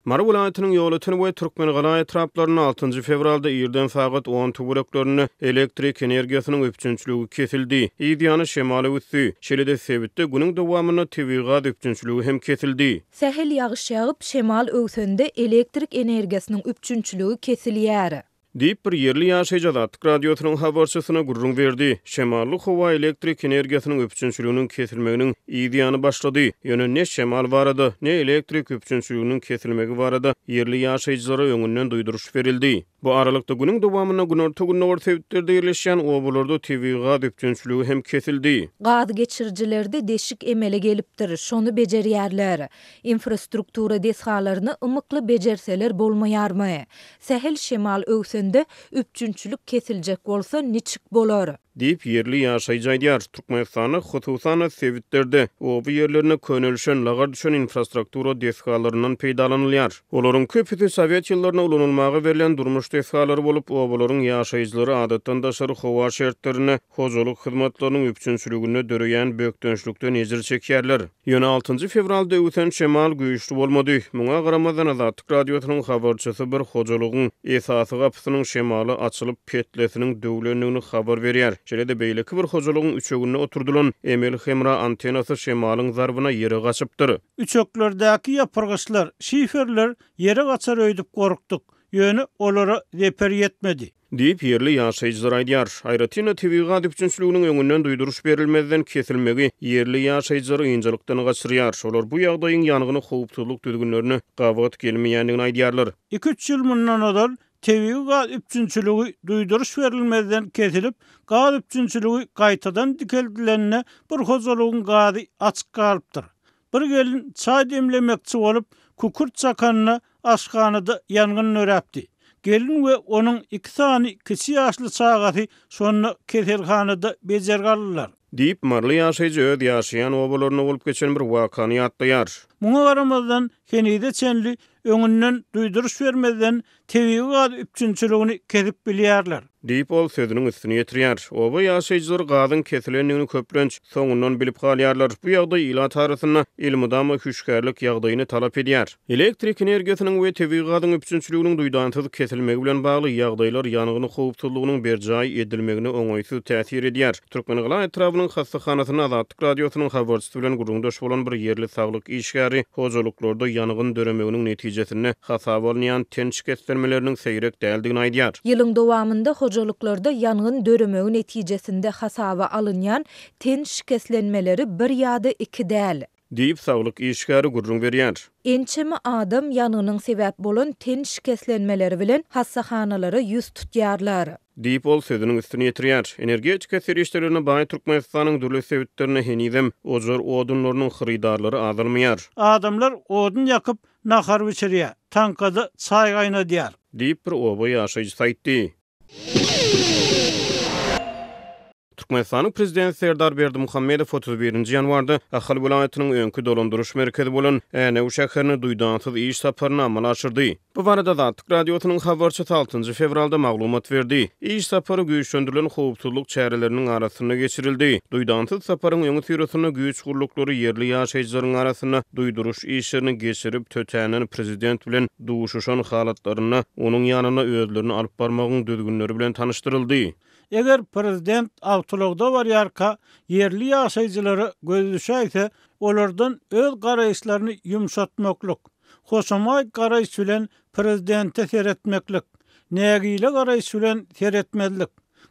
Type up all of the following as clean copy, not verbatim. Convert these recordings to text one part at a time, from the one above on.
Mary welaýatynyň Ýolöten we Türkmengala etraplarynda altynjy fewralda irden sagat on töwereklerinde elektrik energiýasynyň üpjünçiligi kesildi. Yz ýany şemal öwüsdi. Şeýle-de sebitde günüň dowamynda tebigy gaz üpjünçiligi hem kesildi. Sähel ýagyş ýagyp, şemal öwsende elektrik energiýasynyň üpjünçiligi kesilýär. Diýip, bir ýerli ýaşaýjy Azatlyk Radiosynyň habarçysyna gürrüň berdi. Şemally howa elektrik energiýasynyň üpjünçiliginiň kesilmeginiň yz ýany başlady. Ýöne ne şemal barada, ne elektrik üpjünçiliginiň kesilmegi barada ýerli ýaşaýjylara öňünden duýduryş berildi. Bu aralykda, günüň dowamynda günorta-gündogar sebitlerde ýerleşýän obalarda tebigy gaz üpjünçiligi hem kesildi. Gaz geçirijilerde deşik emele gelipdir, şony bejerýärler. Infrastruktura desgalaryny ymykly bejerseler bolmaýarmy? Sähel şemal öwsende, üpjünçilik kesiljek bolsa niçik bolar? Diýip, ýerli ýaşaýjy aýdýar. Türkmenistanda, hususan-da, sebitlerde, oba ýerlerinde könelişen, lagar düşen infrastruktura desgalaryndan peýdalanylýar. Olaryň köpüsi sowet ýyllarynda ulanylmaga berlen durmuş desgalary bolup, obalaryň ýaşaýjylary adatdan daşary howa şertlerinde hojalyk hyzmatlarynyň üpjünçiliginde döreýän bökdençlikden ejir çekýärler. Ýöne altynjy fewralda öwsen şemal güýçli bolmady. Muňa garamazdan, Azatlyk Radiosynyň habarçysy bir hojalygyň esasy gapysynyň şemala açylyp, petlesiniň döwlendigini habar berýär. Şeýle-de beýleki bir hojalygyň üçeginde oturdylan emeli hemra antennasy şemalyň zarbyna ýere gaçypdyr. Üçeklerdäki ýapyrgyçlar, şiferler ýere gaçar öýdüp gorkduk. Ýöne olara zeper ýetmedi. Diýip, ýerli ýaşaýjylar aýdýar. Aýratyn-da, tebigy gaz üpjünçiliginiň öňünden duýduryş berilmezden kesilmegi ýerli ýaşaýjylary ynjalykdan gaçyrýar. Olar bu ýagdaýyň ýangyny howpsuzlyk düzgünlerine gabat gelmeýändigini aýdýarlar. Iki-üç ýyl mundan ozal tebigy gaz üpjünçiligi duýduryş berilmezden kesilip, gaz üpjünçiligi gaýtadan dikeldilende bir hojalygyň gazy açyk galypdyr. Bir gelin çaý demlemekçi bolup, kükürt çakanda aşhanada ýangyn döräpdi. Gelin we onuň iki sany kiçi ýaşly çagasy şonda keselhanada bejergi aldylar. Diýip, maryly ýaşaýjy öz ýaşaýan obalarynda bolup geçen bir wakany ýatlaýar. Muňa garamazdan, henize çenli öňünden duýduryş bermezden tebigy gaz üpjünçiligini kesip bilýärler. Diýip, ol sözüniň üstüni ýetirýär. Oba ýaşaýjylary gazyň kesilendigini köplenç, soňundan bilip galýarlar. Bu ýagdaý ilat arasynda elmydama hüşgärlik ýagdaýyny talap edýär. Elektrik energiýasynyň we tebigy gazyň üpjünçiliginiň duýdansyz kesilmegi bilen bagly ýagdaýlar ýangyn howpsuzlygynyň berjaý edilmegine oňaýsyz täsir edýär. Türkmengala etrabynyň hassahanasynda Azatlyk Radiosynyň habarçysy bilen gürrüňdeş bolan bir ýerli saglyk işgäri hojalyklarda ýangyn döremeginiň netijesinde hasaba alynýan ten şikeslenmeleriniň seýrek däldigini aýdýar. Ýylyň dowamynda hojalyklarda ýangyn döremegi netijesinde hasaba alynýan ten şikeslenmeleri bir ýa-da iki däl. Diýip, saglyk işgäri gürrüň berýär. Ençeme adam ýangynyň sebäp bolan ten şikeslenmeleri bilen hassahanalara ýüz tutýarlar. Diýip, ol sözüniň üstüni ýetirýär. Energetika serişdelerine baý Türkmenistanyň dürli sebitlerinde henizem ojar odunlarynyň hyrydarlary azalmaýar. Adamlar odun ýakyp, nahar bişirýär, taňkada çaý gaýnadýar. Diýip, bir oba ýaşaýjysy aýtdy. Türkmenistanyň Prezidenti Serdar Berdimuhamedow 31-nji ýanwarda Ahal welaýatynyň öňki dolandyryş merkezi bolan Änew şäherine duýdansyz iş saparyny amala aşyrdy. Bu barada Azatlyk Radiosynyň habarçysy altynjy fewralda maglumat berdi. Iş sapary güýçlendirilen howpsuzlyk çäreleriniň arasynda geçirildi. Duýdansyz saparyň öňüsyrasynda güýç gulluklary ýerli ýaşaýjylaryň arasynda duýduryş işlerini geçirip, tötänden prezident bilen duşuşan halatlarynda onuň ýanynda özlerini alyp barmagyň düzgünleri bilen tanyşdyryldy. Eger prezident awtoulagda barýarka ýerli ýaşaýjylara gözi düşäýse, olardan öz garaýyşlaryny ýumşatmaklyk, hoşamaý garaýyş bilen prezidente seretmeklik, nägile garaýyş bilen seretmezlik,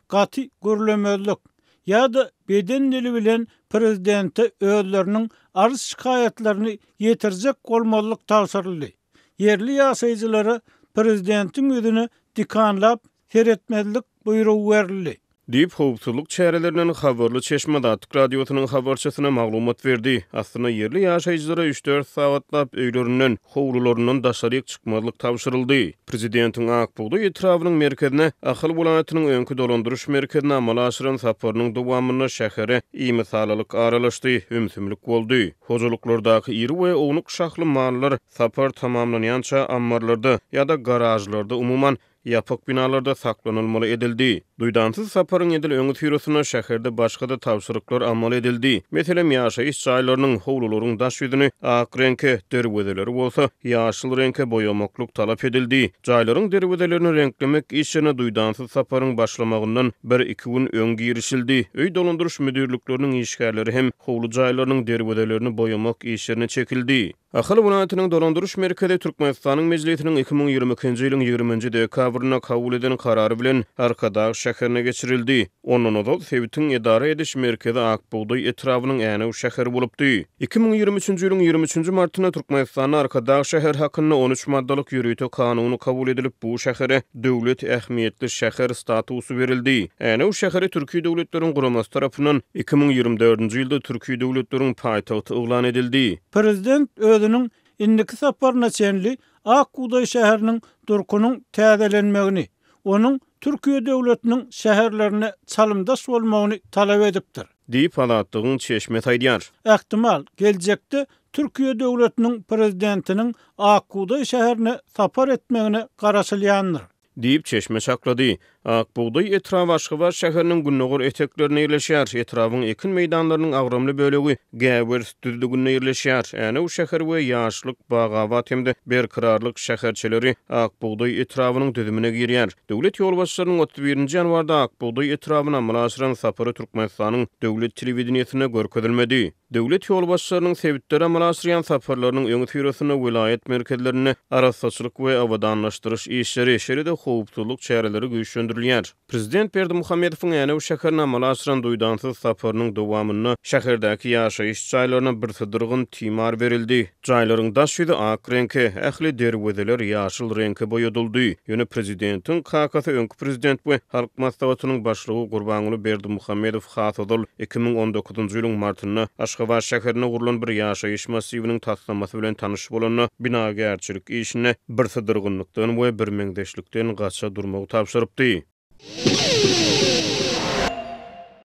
gaty gürlemezlik ýa-da beden dili bilen prezidente özleriniň arz-şikaýatlaryny ýetirjek bolmazlyk tabşyryldy. Ýerli ýaşaýjylara prezidentiň ýüzüne dikanlap seretmezlik buýrugy berildi. Diýip, howpsuzlyk çärelerinden habarly çeşme Azatlyk Radiosynyň habarçysyna maglumat berdi. Aslynda, ýerli ýaşaýjylara üç-dört sagatlap öýlerinden, howlularyndan daşaryk çykmazlyk tabşyryldy. Prezidentiň Ak bugdaý etrabynyň merkezine, Ahal welaýatynyň öňki dolandyryş merkezine amala aşyran saparynyň dowamynda şähere imisalalyk aralaşdy, ümsümlik boldy. Hojalyklardaky iri we ownuk şahly mallar sapar tamamlanýança ammarlarda ýa-da garažlarda, umuman, ýapyk binalarda saklanylmaly edildi. Duýdansyz saparyň edil öňüsyrasynda şäherde başga-da tabşyryklar amal edildi. Meselem, ýaşaýyş jaýlarynyň, howlularyň daş ýüzüni ak reňke, derwezeleri bolsa ýaşyl reňke boýamaklyk talap edildi. Jaýlaryň derwezelerini reňklemek işlerine duýdansyz saparyň başlamagyndan bir-iki gün öň girişildi. Öý dolandyryş müdirlikleriniň işgärleri hem howly jaýlarynyň derwezelerini boýamak işlerine çekildi. Ahal welaýatynyň dolandyryş merkezi Türkmenistanyň Mejlisiniň 2022-nji ýylyň ýigriminji dekabrynda kabul eden Karary bilen Arkadag şäherine geçirildi. Ondan ozal sebitiň edara ediş merkezi Ak bugdaý etrabynyň Änew şäheri bolupdy. 2023-nji ýylyň ýigrimi üçünji martynda Türkmenistanda Arkadag şäheri hakynda on üç maddalyk ýörite Kanuny kabul edilip, bu şähere döwlet ähmiýetli şäher statusy berildi. Änew şäheri Türki Döwletleriň Guramasy tarapyndan 2024-nji ýylda Türki döwletleriň paýtagty yglan edildi. Prezident özüniň indiki saparyna çenli Ak bugdaý şäheriniň durkunyň täzelenmegini, onuň Türkiýe döwletiniň şäherlerine çalymdaş bolmagyny talap edipdir. Diýip, Azatlygyň çeşmesi aýdýar. Ähtimal, geljekde Türkiýe döwletiniň Prezidentiniň Ak bugdaý şäherine sapar etmegine garaşylýandyr. Diýip, çeşme çaklady. Ak bugdaý etraby Aşgabat şäheriniň gündogar eteklerinde ýerleşýär. Etrabyň ekin meýdanlarynyň agramly bölegi Gäwers düzlüginde ýerleşýär. Änew şäheri we Ýaşlyk, Bagabat hem-de Berkararlyk şäherçeleri Ak bugdaý etrabynyň düzümine girýär. Döwlet ýolbaşçylarynyň 31 nji ýanwarda Ak bugdaý etrabyna amala aşyran sapary Türkmenistanyň döwlet telewideniýesinde görkezilmedi. Döwlet ýolbaşçylarynyň sebitlere amala aşyrýan saparlarynyň öňüsyrasynda welaýat merkezlerinde arassaçylyk we abadanlaşdyryş işleri, şeýle-de howpsuzlyk çäreleri güýçlendirilýär. Prezident Berdimuhamedowyň Änew şäherine amala aşyran duýdansyz saparynyň dowamynda şäherdäki ýaşaýyş jaýlaryna birsydyrgyn timar berildi. Jaýlaryň daş ýüzi ak reňke, ähli derwezeler ýaşyl reňke boýadyldy. Ýöne prezidentiň kakasy öňki prezident we Halk Maslahatynyň başlygy Gurbanguly Berdimuhamedow has ozal, 2019-njy ýylyň martynda Aşgabat şäherinde gurlan bir ýaşaýyş massiwiniň taslamasy bilen tanyş bolanda, binagärçilik işinde birsydyrgynlykdan we birmeňzeşlikden gaça durmagy tabşyrypdy.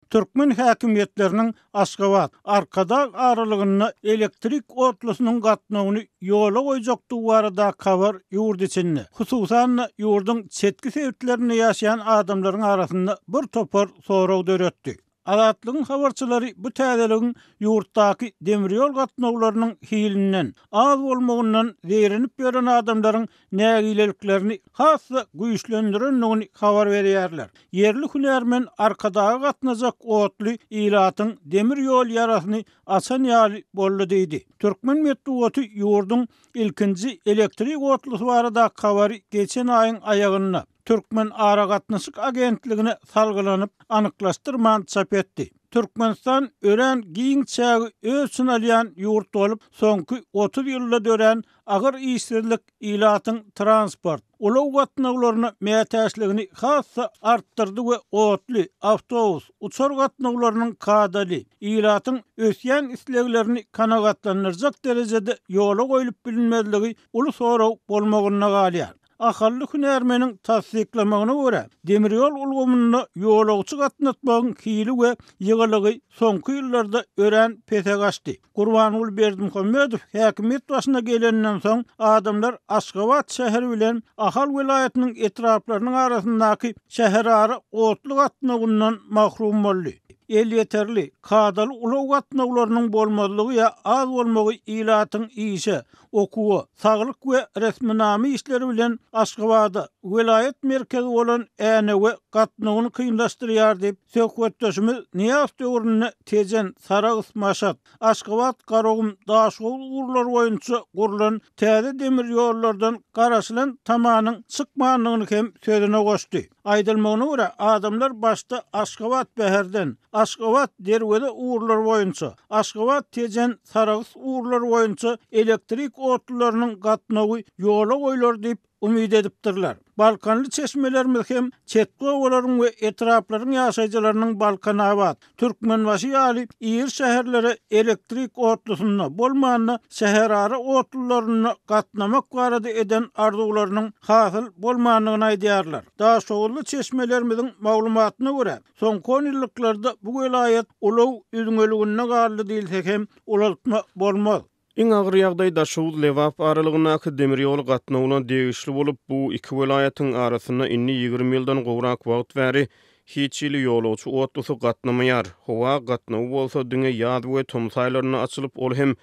Türkmen häkimiýetleriniň Aşgabat, Arkadag aralygynda elektrik otlusynyň gatnawyny ýola goýjakdygy baradaky habar ýurt içinde, hususan-da, ýurduň çetki sebitlerinde ýaşaýan adamlaryň arasynda bir topar sorag döretdi. Azatlygyň habarçylary bu täzeligiň ýurtdaky demir ýol gatnawlarynyň hilinden, az bolmagyndan zeýrenip ýören adamlaryň nägileliklerini has-da güýçlendirendigini habar berýärler. Ýerli hünärmen Arkadaga gatnajak otly ilatyň demir ýol ýarasyny açan ýaly boldy diýdi. Türkmen metbugaty ýurduň ilkinji elektrik otlusy baradaky habary geçen aýyň aýagynda, Türkmenaragatnaşyk agentligine salgylanyp, anyklaşdyrman çap etdi. Türkmenistan örän giň çägi öz içine alýan ýurt bolup, soňky 30 ýylda dörän agyr işsizlik ilatyň transport, ulag gatnawlaryna mätäçligini has-da artdyrdy we otly, awtobus, uçar gatnawlarynyň kadaly, ilatyň ösýän isleglerini kanagatlandyrjak derejede ýola goýlup bilinmezligi uly sorag bolmagynda galýar. Ahally hünärmeniň tassyklamagyna görä, demir ýol ulgamynda ýolagçy gatnatmagyň hili we ýygylygy soňky ýyllarda örän pese gaçdy. Gurbanguly Berdimuhamedow häkimiýet başyna geleninden soň, adamlar Aşgabat şäheri bilen Ahal welaýatynyň etraplarynyň arasyndaky şäherara otly gatnawyndan mahrum boldy. Elýeterli, kadaly ulag gatnawlarynyň bolmazlygy ýa az bolmagy ilatyň işe, okuwa, saglyk we resminama işleri bilen Aşgabada, welaýat merkezi bolan Änewe gatnawyny kynlaşdyrýar diýip, söhbetdeşimiz Nyýazow döwründe Tejen, Sarahs, Maşat, Aşgabat, Garagum, Daşoguz ugurlary boýunça gurlan täze demir ýollardan garaşylan tamanyň çykmandygyny hem sözüne goşdy. Aýdylmagyna görä, adamlar başda Aşgabat-Bäherden, Aşgabat-Derweze ugurlary boýunça, Aşgabat-Tejen, Sarahs ugurlary boýunça elektrik otlularynyň gatnawy ýola goýlar diýip umyt edipdirler. Balkanly çeşmelerimiz hem çetki obalaryň we etraplaryň ýaşaýjylarynyň Balkanabat, Türkmenbaşy ýaly iri şäherlere elektrik otlusynda, bolmanda şäherara otlularynda gatnamak barada eden arzuwlarynyň hasyl bolmandygyny aýdýarlar. Daşoguzly çeşmelerimiziň maglumatyna görä, soňky onýyllyklarda bu welaýat ulag üzňeliginde galdy diýilse hem ulaltma bolmaz. Iň agyr ýagdaý Daşoguz-Lebap aralygyndaky demir ýol gatnawyna degişli bolup, bu iki welaýatyň arasynda indi 20 ýyldan gowrak wagt bäri Hiç hili ýolagçy otlusy gatnamaýar. Howa gatnawy bolsa diňe ýaz we tomus aýlarynda açylyp, ol hem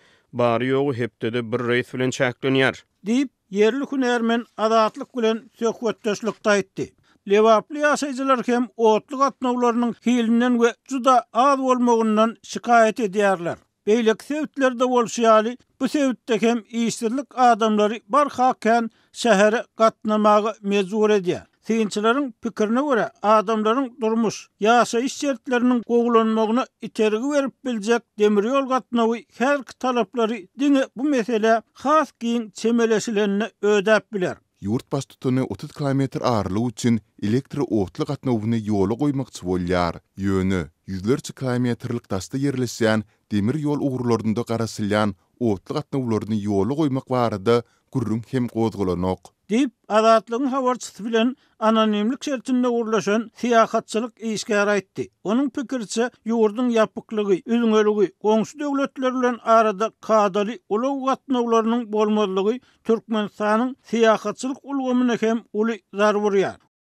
bary-ýogy hepdede bir reýs bilen çäklenýär. Diýip, ýerli hünärmen Azatlyk bilen söhbetdeşlikde aýtdy. Lebaply ýaşaýjylar hem otly gatnawlarynyň hilinden we juda az bolmagyndan şikaýat edýärler. Beýleki sebitlerde bolşy ýaly, bu sebitde hem işsizlik adamlary barha kän şähere gatnamaga mejbur edýär. Synçylaryň pikirine görä, adamlaryň durmuş, ýaşaýyş şertleriniň gowulanmagyna itergi berip biljek demir ýol gatnawy häzirki talaplary diňe bu meselä has giň çemeleşilende ödäp biler. Ýurt baştutany 30 kilometr aralyk üçin elektro otly gatnawyny ýola goýmakçy bolýar. Ýöne, ýüzlerçe kilometrlik daşda ýerleşýän demir ýol ugurlarynda garaşylýan otly gatnawlaryny ýola goýmak barada gürrüň hem gozgalanok. Diýip, Azatlygyň habarçysy bilen anonimlik şertinde gürleşen syýahatçylyk işgäri aýtdy. Onuň pikiriçe, ýurduň ýapyklygy, üzňeligi, goňşy döwletler bilen arada kadaly ulag gatnawlarynyň bolmazlygy Türkmenistanyň syýahatçylyk ulgamyna hem uly zarba urýar.